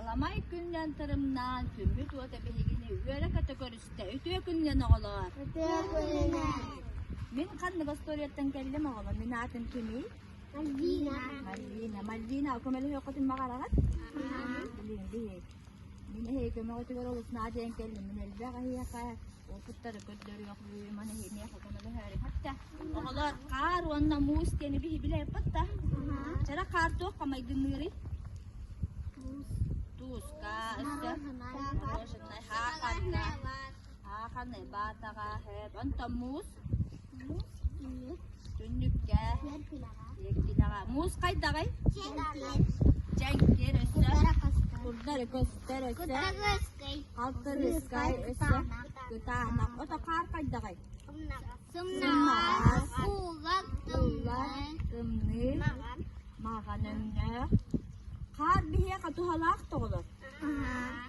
Аламай күннэн тырымнаан, күммүт уота биһигини үөрэ-көтө көрүстэ. Үтүө күнүнэн оҕолоор! Үтүө күнүнэн! Мин ханнык остуоруйаттан кэллим оҕолор? Мин аатым кимий? Мальвина. Мальвина. Мальвина, көмөлөһүөххүтүн баҕараҕыт? Билин биһи. Мин эһиги көмөҕүтүгэр олус наадыйан кэллим. Мин элбэх эһиэхэ опыттары көрдөрүөхпүн, маны эһиэхэ көмөлөһөөрү. Хатта оҕолор хаар уонна муус диэни биһи билэппит да. Чара хаар туохха майгынныырый? Тууска, өссө мороженое, хааханна, хааханы, баатаҕа, хэп. Онтон муус? Түннүккэ, сиэркилэҕэ. Муус хайдаҕый? Чэҥкир өссө. Курдары көстөр өссө. Халтырыскай өссө. Кытаанах. Ото хаар хайдаҕый? Сымнаҕас, ууллар, Ууллар, тымныы, маҕан өҥнөөх. Хаар биһиэхэ туһалаах тоҕолор.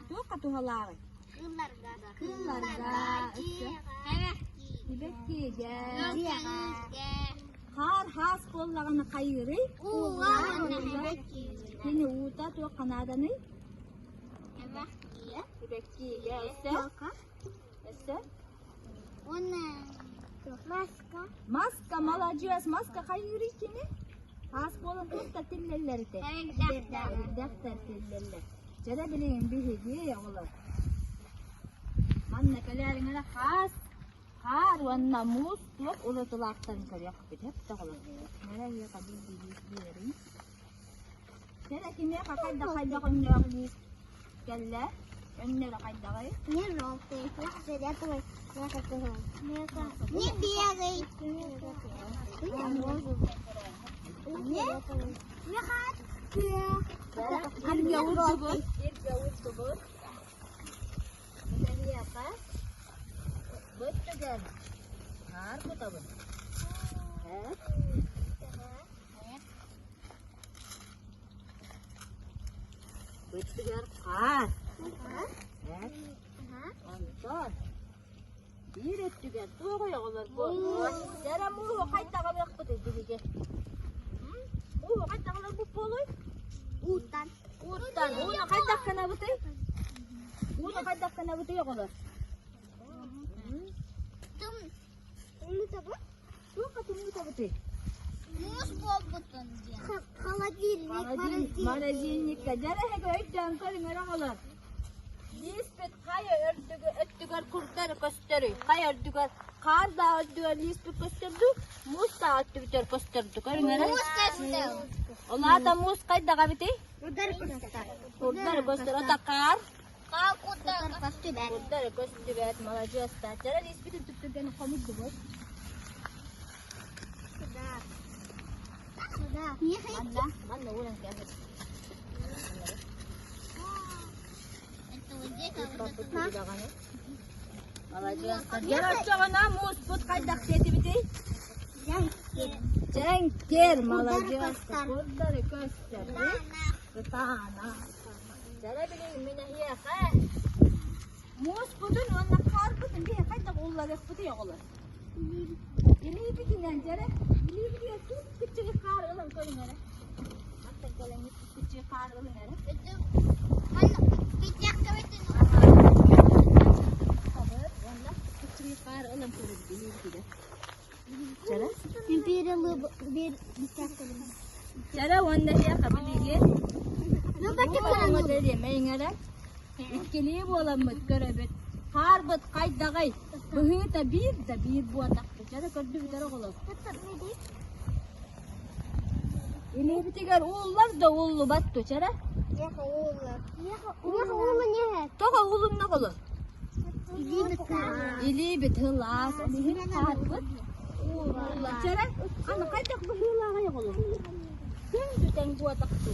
Туохха туһалааҕый? Кыылларга. Кыылларга, өссө сибэккигэ. Хаар хаас буоллаҕына хайыырый? Кини уута туохха нааданый? Сибэккигэ өссө? Өссө? Уонна маска. Маска, маладьыас, маска хайыырый кини? Хаас буолан туохтар тиллэллэр ити? Эрдэхтэр тиллэллэр. Дьэрэ билигин биһиги оҕолор. Манна кэлээриҥ эрэ хаас, хаар уонна муус туох уратылаахтарын көрүөхпүт эп оҕолор. Эрэ эһиэхэ биир биэриҥ. Дьэрэ кимиэхэ хайдах хайдах өҥнөөх лиис кэллэ? Өҥнөрө хайдаҕый? Не желтый, не фиолетовый, не Не белый. Не не Иргэ урдубут, иргэ урдубут. Этэриэхэ быттыгар хаар кутабын. Быттыгар хаар. Онтон биир өттүгэр туох ойоҕолор буолуо? Дьэрэ мууһу хайдах ылыахпытый биһиги? Мууһу хайдах ыларбыт буолуой? Ууттан. Ууттан. Ууну хайдах гынабытый? Ууну хайдах гынабытый оҕолор? Туохха тумнутабытый? Муус буолбутун диэн. Холодильник, Морозильникка. Дьэрэ эһэгэ өйдөөн көрүҥ эрэ оҕолор. Лииспит хайа өрдүгү өттүгэр курдары көстөрүй? Хайа өрдүгэр хаардаах өттүгэр лииспит көстөрдүү, муустаах өттүбүтүгэр көстөрдүү. Көрүҥ эрэ. Муус көстөр. Ол аата муус хайдах эбитий? Курдары көстөр. Курдары көстөр. Ото хаар? Хаар курдары көстүбэт. Курдары көстүбэт. Маладьыастар. Дьэрэ лииспитин түптүргэни хомуйдубут. Сюда. Сюда. Манна, манна ууран кээһэр. Это вот здесь, а вот это Маладьыастар. Дьэ, оччоҕуна мууспут хайдах диэтибитий? Дьэҥкир, маладьыастар. Курдары көстөр. Кытаанах. Дьэрэ билигин мин эһиэхэ мууспутун уонна хаарбытын биһи хайдах улларыахпытый оҕолор? Илиибитинэн дьэрэ, илиибитигэр кып-кыччыгы хаар ылан көрүҥ эрэ. Мантан кэлэн кып-кыччыгы хаар ылыҥ эрэ. Уонна кыччыгы хаар ылан көрүҥ илиибитигэр. Дьэрэ. Дьэрэ уонна эһиэхэ билигин эрэ Иккилии буоламмыт көрөбүт. Хаарбыт хайдаҕый? Быһыыта биир да биир буотахпыт. Дьэ көрдүбүт эрэ оҕолор. Илиибитигэр ууллар да ууллубат туча эрэ. Тоҕо уулунна оҕолор? Илиибит ылаас, иһин хаарбыт ууллар. Чэрэ, аны хайдах быһыылааҕый оҕолор? Күн бүтэн буотахтыы.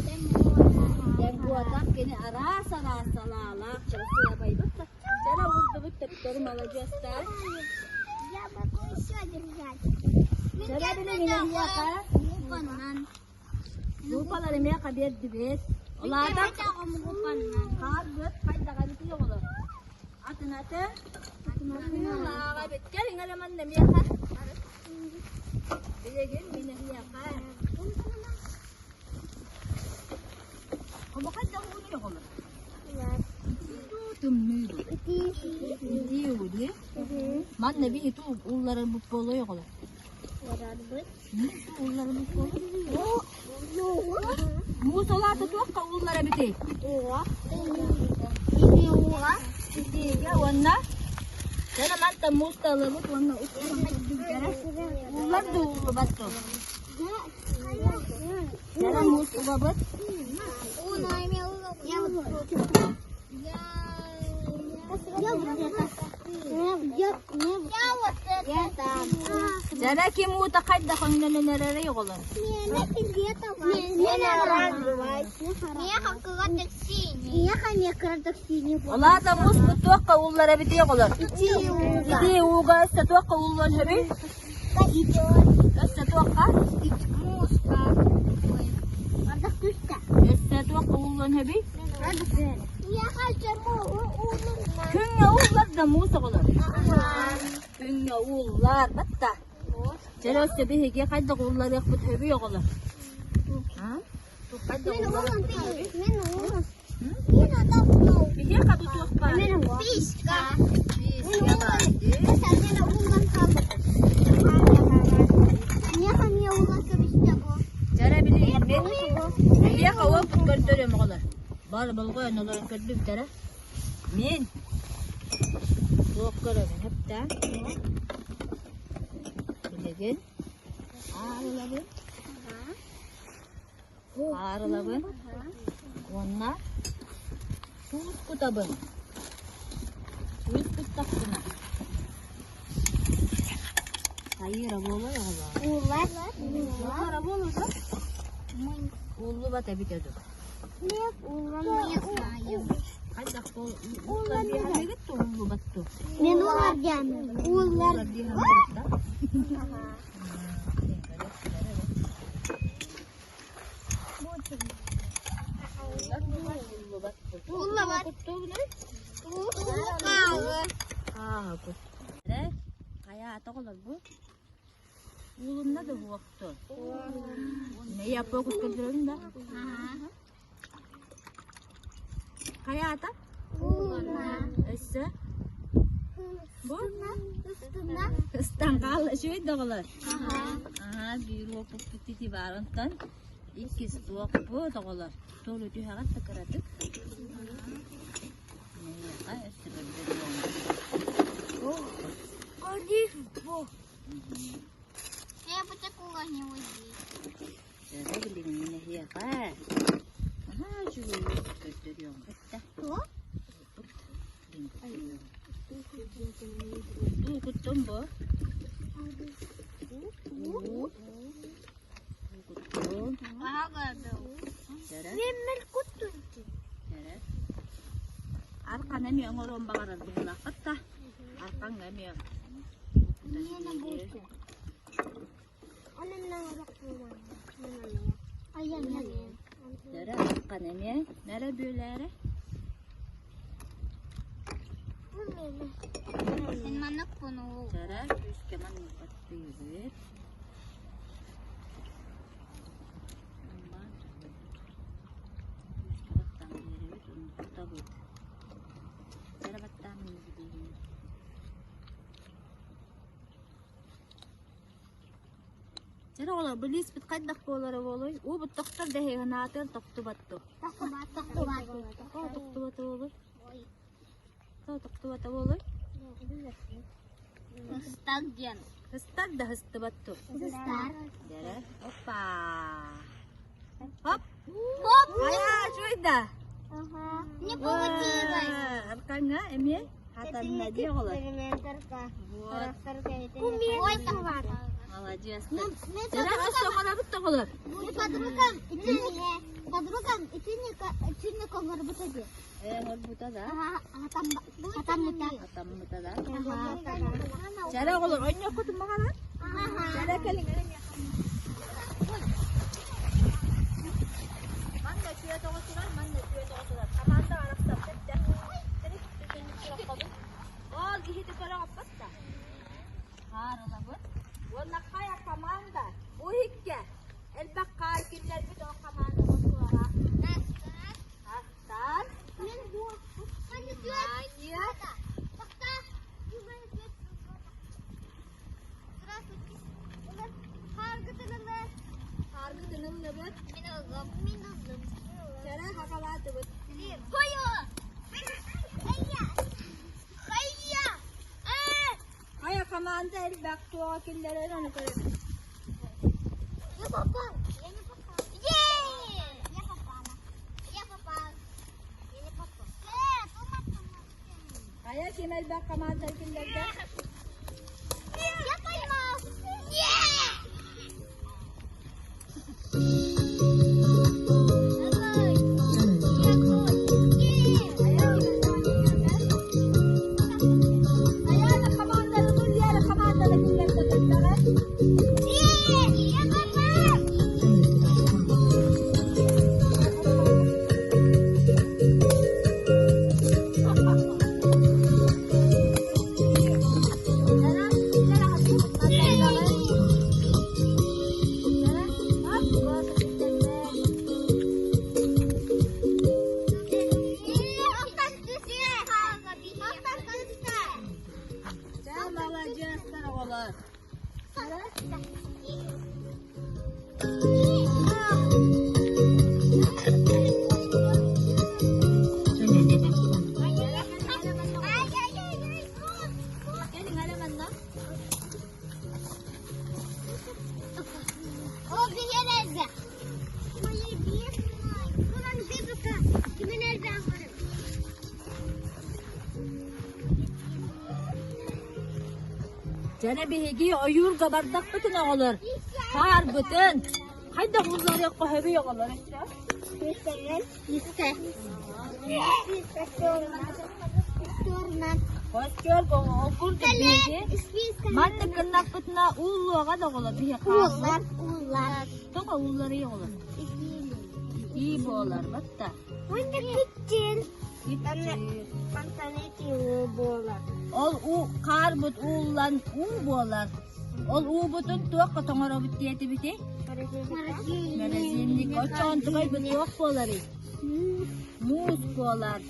Тэҥ буотах кини араас-араас салаалаах кырасыабайбыт да дьара уурдубут төптөрү маладьыастар. Я могу еще держать. Дьара билигин эһиэхэ лупалар эмиэ биэрдибит. Улаата хаарбыт хайдаҕа эбитий оҕолор? Атын атын лааҕа эбит. Кэлиҥ эрэ манна миэхэ. Билигин мин эһиэхэ Хомохой да ууну оҕолор. тымныы дуу? Итии уу дии. Манна биһи туу улларарбыт буолуой оҕолор? Туу улларарбыт буолуой? Муус олаата туохха ууллар эбитий? Итиигэ уонна Дьэ мантан муус талабыт уонна ууллар да ууллубат дуо? Дьэ муус улабыт. Дьэ ким уута хайдах өҥнөнөн эрэрий оҕолор? Олаата муспут туохха ууллар эбитий оҕолор? Итии ууга өссө туохха ууллуон сөбүй? Өссө туохха? Өссө туохха ууллуон сөбүй? Күҥҥэ ууллар да муус оҕолор. Күҥҥэ ууллар батта. Чэ өссө биһиги хайдах уулларыахпыт сөбүй оҕолор? Биһиэхэ бу туох баар? Писька. Писька баар дии. Дьара билигин биһиэхэ уопут көрдөрүөм оҕолор. Бары болҕойон олорон көрдүбүтэрэ. Мин туох көрөбүн хэптээн билигин аарылабын Аарылабын уонна туус кутабын. Туус куттахпына хайыыра буолуой оҕолоор? Ууллара буолуо дуо? Ууллубат эбитэ дуу? Хайдах ууллар дии саныыгыт дуо, ууллубат дуо? Мен ууллар диэн. Ууллар. Ууллар дии саныыгыт да? Хайаата оҕолорбу уулунна да уохту Нэйаппа кускардырабын да Хайаата Өссө Бу Ыстан хаалла үчүгэй да оҕолор Аһаа биир уоппуппут ити баар онтон иккис туохпут оҕолор Туолу түһэҕит да кыратык Нэйэхэ өссө көрдөрүөм Дьэ билигин мин эһиэхэ наһаа үчүгэй көрдөрүөм бэтте. Туу куттум бу. Уу. Куттум. Дьэрэ. Дьэрэ. Аркан эмиэ оҥоруон баҕарар быһыылааххыт да. Аркаҥҥа эмиэ Дэрэ аркан эмиэ нэрэ бүөлээрэ Дэрэ күүскэ маннык баттыыбыт Күүскэ баттаан биэрэбит уонна тутабыт Дэрэ баттаан биэрэбит Дьэ оҕолор, бу лииспит хайдах буолара буолуой? Уубут тохтор да эһиги тохтубат дуо? Тоҕо тохтубата буолуой? Тоҕо тохтубата буолуой? Ыстар диэн. Ыстар да ыстыбат дуо? Ыстар. Дьэрэ. Опа! Хоп! Хайа, үчүгэй да? Не получилось. Аркаҥҥа эмиэ хатанна дии оҕолор. Вот. Ой, Молодец. Дьэрэ өссө оҕолорбут да оҕолор. Подругам подругам итинник оҥорбута дии. Ээ, оҥорбута да? Хатаммыта. Хатаммыта да? Дьэрэ оҕолор, оонньуоххутун баҕарар? Дьэрэ кэлиҥ, эрэ Манна үтүө тоҕо турар, манна үтүө тоҕо турар. Хамаанда арахсар тэптэ. Ол киһити көрө оппот да. Хаар ылабыт. Уонна хайа команда бу иһиккэ элбэх хаар киллэрбит ол команда хотуора. Астан. Хамаанда элбэх туоҕа киллэрэр ону көрөбүт. Я попал. Я не попал. Я попала. Я попал. Я не попал. Хайа ким элбэх хамаанда киллэрдэ? Я поймал. Хайа хамаанданы туллиары хамаанданы киллэрдэ көрдөҕө. Я попал. Чэ, маладьыастар оҕолор. Кэлиҥ эрэ манна. Дьэ биһиги ойуурга бардахпытын оҕолор хаарбытын хайдах уулларыахха сөбүй оҕолор Костер ол курдук биһиги маннык гыннахпытына ууллуоҕа да оҕолор биһи Ууллар, ууллар. Тоҕо уулларый оҕолор? Итии буолар батта. Уонна киччил. Киччил. буолар. Ол уу хаарбыт ууллан уу буолар. Ол уубутун туохха тоҥоробут диэтибитий? Морозильник. Оччоҕун тугайбыт туох буоларый? Муус буолар.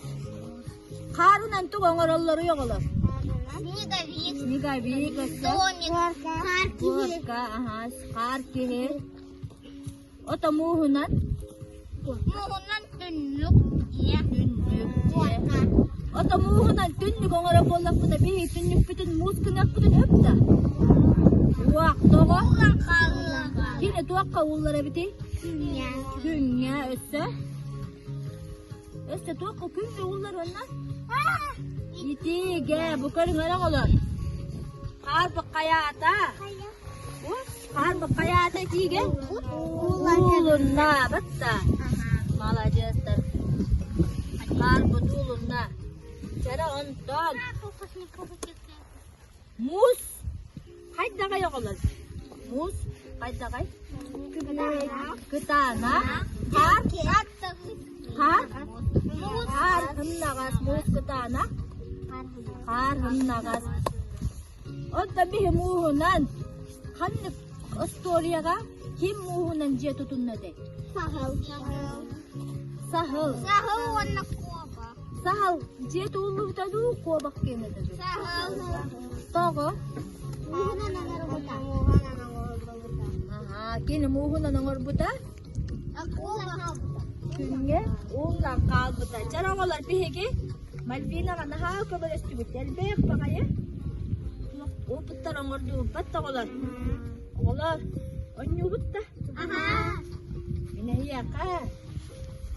Хаарынан тугу оҥороллоруй оҕолор? Снеговик. Снеговик өссө. Домик. Хаар киһи. Горка, аһа, хаар киһи. Ото мууһунан? Мууһунан түннүк дьиэ. Түннүк дьиэ. Горка. Ото мууһунан түннүк оҥорор буоллахпына биһи түннүкпүтүн муус гыныахпытын сөп да? Уох, тоҕо? Уулан хаалыаҕа. Кини туохха ууллар эбитий? Күҥҥэ. Күҥҥэ өссө? Өссө туохха күҥҥэ ууллар уонна? Итиигэ, бу көрүҥ эрэ оҕолор. Хаарбык хайаата? Хаарбык хайаата итиигэ? Уулунна, батта. Маладьыастар. Хаарбыт уулунна. Чэрэ онтон. Муус хайдаҕай оҕолор? Муус хайдаҕай? Кытаанах. Хаар? Хаар? Хаар һымнаҕас, муус кытаанах. Хаар һымнаҕас. Онтон биһи мууһунан ханнык остуоруйаҕа ким мууһунан дьиэ тутунна этэй? Саһыл. Саһыл. Саһыл уонна куобах. Саһыл дьиэ тууллубута дуу, куобах киэнэ дуу? Саһыл. Тоҕо? Мууһунан оҥорбута. Аһаа, кини мууһунан оҥорбута? Күҥҥэ ууллан хаалбыта. Чэ оҕолор биһиги Мальвинаҕа наһаа көмөлөстүбүт. Элбэх баҕайы опыттар оҥордубуппат да оҕолор. Оҕолор оонньуубут да? Мин эһиэхэ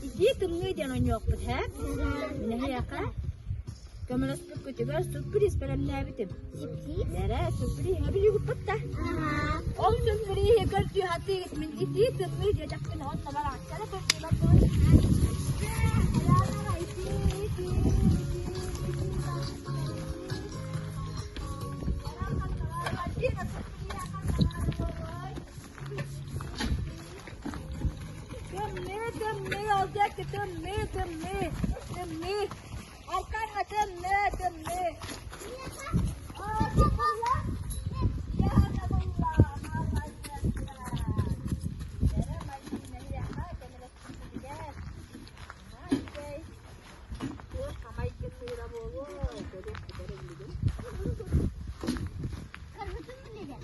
итии тымныы диэн оонньуохпут һэ? Мин эһиэхэ көмөлөспүккүтүгэр сюрприз бэлэмнээбитим. Эрэ сюрприһы билигиппит да? Ол сюрприһи көрдүү сатыыгыт мин итии тымныы диэтэхпинэ онно барааччара көрдүү бардыбыт. Тымныы, тымныы, ол диэки тымныы, тымныы, тымныы. Алкаҥҥа тымныы, тымныы.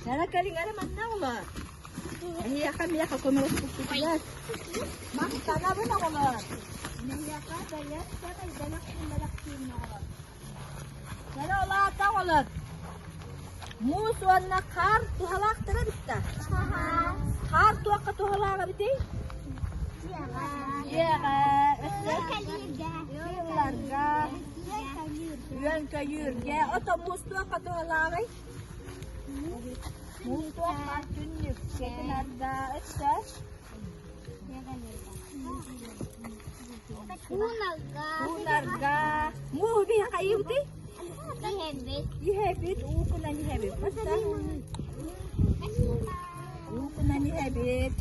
Сара кэлиҥ эрэ манна оҕолор. Эһиэхэ миэхэ көмөлөспүккүтүгэр махтанабын оҕолор. Эһиэхэ бэлэх сэмэй бэлэх бэлэхтиибин оҕолор. Сара улаата оҕолор. Муус уонна хаар туһалаахтара эбит да? Хаар туохха туһалаах эбитий? Дьиэҕэ, өссө кыылларга, үөн-көйүүргэ. Ото муус туохха туһалааҕый? Муус туохха түннүккэ гынарга, өссө Уунарга. Мууһу биһи хайыыбытый? Иһэбит. Уукунан иһэбит. Уукунан иһэбит.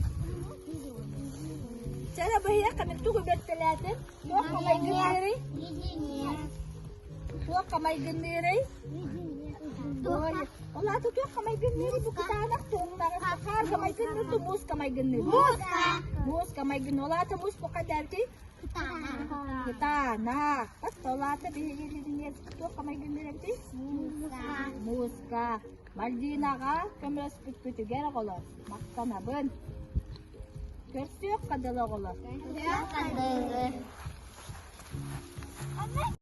Чара быһыйахха мин тугу бэртэлээтим? Туохха майгынныырый? Туохха майгынныырый? Ол аата туохха майгынныырый бу кытаанах туҥнаҕа хаарга майгынныыр ту мууска майгынныыр? Мууска. Мууска майгынныыр. Ол аата муус бука дээбитий? Кытаанах. Ол аата биһиги туохха майгынныыр эбитий? Мууска. Мальвинаҕа көмөлөспүккүтүгэр оҕолор махтанабын. Көрсүөххэ дылы оҕолор. Көрсүөххэ дылы.